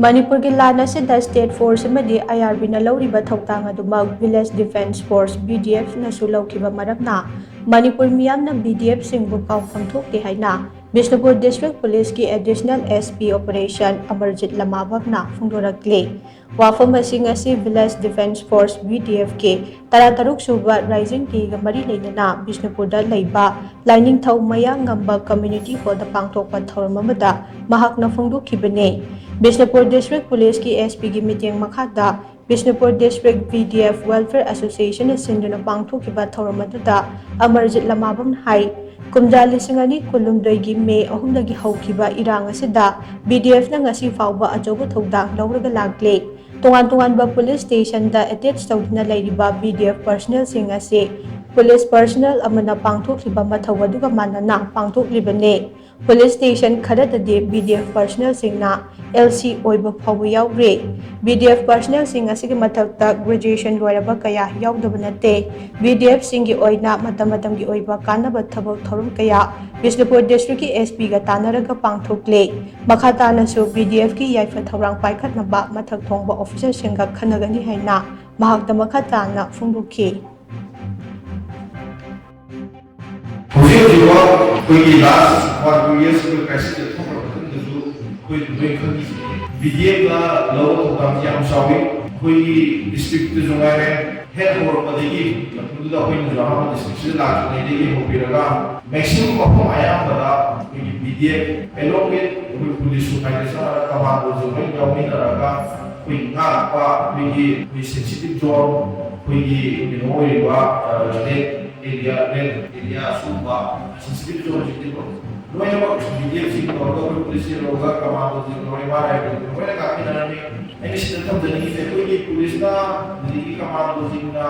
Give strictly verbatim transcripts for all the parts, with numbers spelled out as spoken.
ꯃꯅꯤꯄꯨꯔꯒꯤ ꯂꯥꯟ ꯑꯁꯤꯗ state force ꯑꯃꯗꯤ I R B ꯅ ꯂꯧꯔꯤꯕ ꯊꯧꯗꯥꯡ ꯑꯗꯨꯃꯛ Village Defence Force, V D F ꯅꯁꯨ ꯂꯧꯈꯤꯕ ꯃꯔꯝꯅ ꯃꯅꯤꯄꯨꯔ ꯃꯤꯌꯥꯝꯅ V D F ꯁꯤꯡꯕꯨ ꯀꯥꯎꯐꯝ ꯊꯣꯛꯇꯦ ꯍꯥꯏꯅ ꯕꯤꯁꯅꯨꯄꯨꯔ District Police ꯀꯤ Additional S P Operation Amarjeet ꯂꯃꯥꯕꯝꯅ ꯐꯣꯡꯗꯣꯔꯛꯂꯤ꯫ ꯋꯥꯐꯝ ꯑꯁꯤ ꯉꯁꯤ Village Defence Force, V D F ꯀꯤ ꯇꯔꯥꯇꯔꯨꯛ ꯁꯨꯕ Rising Day ꯒ ꯃꯔꯤ ꯂꯩꯅꯅ ꯕꯤꯁꯅꯨꯄꯨꯔꯗ ꯂꯩꯕ ꯂꯥꯏꯅꯤꯡꯊꯧ ꯃꯌꯥꯡꯉꯝꯕ Community Hall ꯗ ꯄꯥꯡꯊꯣꯛꯄ ꯊꯧꯔꯝ ꯑꯃꯗ ꯃꯍꯥꯛꯅ ꯐꯣꯡꯗꯣꯛꯈꯤꯕꯅꯤ꯫ ꯕꯤꯁꯅꯨꯄꯨꯔ District Police ꯀꯤ S P ꯒꯤ ꯃꯤꯠꯌꯦꯡ ꯃꯈꯥꯗ Bishnupur District V D F Welfare Association ꯅ ꯁꯤꯟꯗꯨꯅ ꯄꯥꯡꯊꯣꯛꯈꯤꯕ ꯊꯧꯔꯝ ꯑꯗꯨꯗ ꯑꯃꯔꯖꯤꯠ ꯂꯃꯥꯕꯝꯅ ꯍꯥꯏ, ꯀꯨꯝꯖꯥ ꯂꯤꯁꯤꯡ ꯑꯅꯤ ꯀꯨꯟꯍꯨꯝꯗꯣꯏꯒꯤ ꯃꯦ ꯑꯍꯨꯝꯗꯒꯤ ꯍꯧꯈꯤꯕ ꯏꯔꯥꯡ ꯑꯁꯤꯗ V D F ꯅ ꯉꯁꯤ ꯐꯥꯎꯕ ꯑꯆꯧꯕ ꯊꯧꯗꯥꯡ ꯂꯧꯔꯒ ꯂꯥꯛꯂꯦ꯫ ꯇꯣꯉꯥꯟ ꯇꯣꯉꯥꯟꯕ police station ꯗ attach ꯇꯧꯗꯨꯅ ꯂꯩꯔꯤꯕ V D F personnel ꯁꯤꯡ ꯑꯁꯤ police personnel ꯑꯃꯅ ꯄꯥꯡꯊꯣꯛꯂꯤꯕ ꯃꯊꯧ ꯑꯗꯨꯒ ꯃꯥꯟꯅꯅ ꯄꯥꯡꯊꯣꯛꯂꯤꯕꯅꯤ꯫ Police station ꯈꯔꯗꯗꯤ V D F personnel ꯁꯤꯡꯅ L C ꯑꯣꯏꯕ ꯐꯥꯎꯕ ꯌꯥꯎꯔꯤ꯫ V D F personnel ꯁꯤꯡ ꯑꯁꯤꯒꯤ ꯃꯊꯛꯇ graduation ꯂꯣꯏꯔꯕ ꯀꯌꯥ ꯌꯥꯎꯗꯕ ꯅꯠꯇꯦ꯫ V D F ꯁꯤꯡꯒꯤ ꯑꯣꯏꯅ ꯃꯇꯝ ꯃꯇꯝꯒꯤ ꯑꯣꯏꯕ ꯀꯥꯟꯅꯕ ꯊꯕꯛ ꯊꯧꯔꯝ ꯀꯌꯥ ꯕꯤꯁꯅꯨꯄꯨꯔ District ꯀꯤ S P ꯒ ꯇꯥꯟꯅꯔꯒ ꯄꯥꯡꯊꯣꯛꯂꯦ꯫ ꯃꯈꯥ ꯇꯥꯅꯁꯨ V D F ꯀꯤ ꯌꯥꯏꯐ ꯊꯧꯔꯥꯡ ꯄꯥꯏꯈꯠꯅꯕ ꯃꯊꯛ ꯊꯣꯡꯕ officer ꯁꯤꯡꯒ ꯈꯟꯅꯒꯅꯤ ꯍꯥꯏꯅ ꯃꯍꯥꯛꯅ ꯃꯈꯥ ꯇꯥꯅ ꯐꯣꯡꯗꯣꯛꯈꯤ꯫ ꯍꯧꯖꯤꯛ ꯍꯧꯖꯤꯛ ꯐꯥꯎ ꯑꯩꯈꯣꯏꯒꯤ last one two years ꯑꯩꯈꯣꯏ crisis ꯊꯣꯛꯈ꯭ꯔ ꯃꯇꯨꯡꯗꯁꯨ ꯑꯩꯈꯣꯏ ꯂꯣꯏ ꯈꯪꯉꯤꯁꯤꯅꯤ꯫ V D F ꯅ ꯂꯧꯕ ꯊꯧꯗꯥꯡꯁꯤ ꯌꯥꯝ ꯆꯥꯎꯏ꯫ ꯑꯩꯈꯣꯏꯒꯤ district ꯇꯁꯨ ꯉꯥꯏꯔꯦ, ꯍꯦꯛ ꯍꯧꯔꯛꯄꯗꯒꯤ ꯃꯇꯝꯗꯨꯗ ꯑꯩꯈꯣꯏꯅꯁꯨ ꯑꯍꯥꯟꯕ district ꯁꯤꯗ ꯂꯥꯛꯇ꯭ꯔꯤꯉꯩꯗꯒꯤ ꯍꯧꯕꯤꯔꯒ maximum ꯃꯐꯝ ꯑꯌꯥꯝꯕꯗ ꯑꯩꯈꯣꯏꯒꯤ V D F along with ꯑꯩꯈꯣꯏ police ꯁꯨ ꯍꯥꯏꯗꯤ ꯆꯞ ꯃꯥꯟꯅꯅ commando ꯁꯨ ꯂꯣꯏ ꯌꯥꯎꯃꯤꯟꯅꯔꯒ ꯑꯩꯈꯣꯏ ꯉꯥꯛꯄ, ꯑꯩꯈꯣꯏꯒꯤ ꯑꯩꯈꯣꯏ sensitive zone, ꯑꯩꯈꯣꯏꯒꯤ ꯀꯩꯅꯣ ꯑꯣꯏꯔꯤꯕ, ꯑ, red area, red area ꯁꯤꯒꯨꯝꯕ sensitive zone ꯁꯤꯡꯁꯦ ꯂꯣꯏꯅꯃꯛ V D F ꯁꯤꯡ ꯇꯧꯔꯒ ꯑꯩꯈꯣꯏ police ꯁꯤꯡ ꯇꯧꯔꯒ commando ꯁꯤꯡ ꯇꯧꯔꯒ ꯏꯃꯥ ꯂꯥꯏꯕꯛ ꯂꯣꯏꯅ ꯉꯥꯛꯃꯤꯟꯅꯔꯝꯃꯤ꯫ ꯑꯩꯅ ꯁꯤꯗ ꯊꯝꯖꯅꯤꯡꯉꯤꯁꯦ ꯑꯩꯈꯣꯏꯒꯤ police ꯅ ꯑꯗꯒꯤ commando ꯁꯤꯡꯅ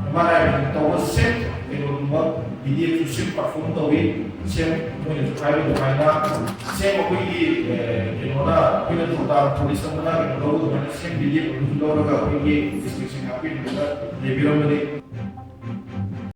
ꯏꯃꯥ ꯂꯥꯏꯕꯛ ꯇꯧꯕ same ꯀꯩꯅꯣꯗꯨꯃꯛ V D F ꯁꯨ same perform ꯇꯧꯏ꯫ Same ꯃꯣꯏꯅꯁꯨ ꯍꯥꯏꯕ ꯑꯗꯨꯃꯥꯏꯅ same ꯑꯩꯈꯣꯏꯒꯤ, ꯑ, ꯀꯩꯅꯣꯅ ꯑꯩꯈꯣꯏꯅ ꯊꯧꯗꯥꯡ police ꯑꯃꯅ ꯀꯩꯅꯣ ꯂꯧꯕ ꯑꯗꯨꯃꯥꯏꯅ same V D F ꯑꯗꯨꯝ ꯂꯧꯔꯒ ꯑꯩꯈꯣꯏꯒꯤ district ꯁꯤꯡ ꯉꯥꯛꯄꯤꯅꯕ ꯂꯩꯕꯤꯔꯝꯕꯅꯤ꯫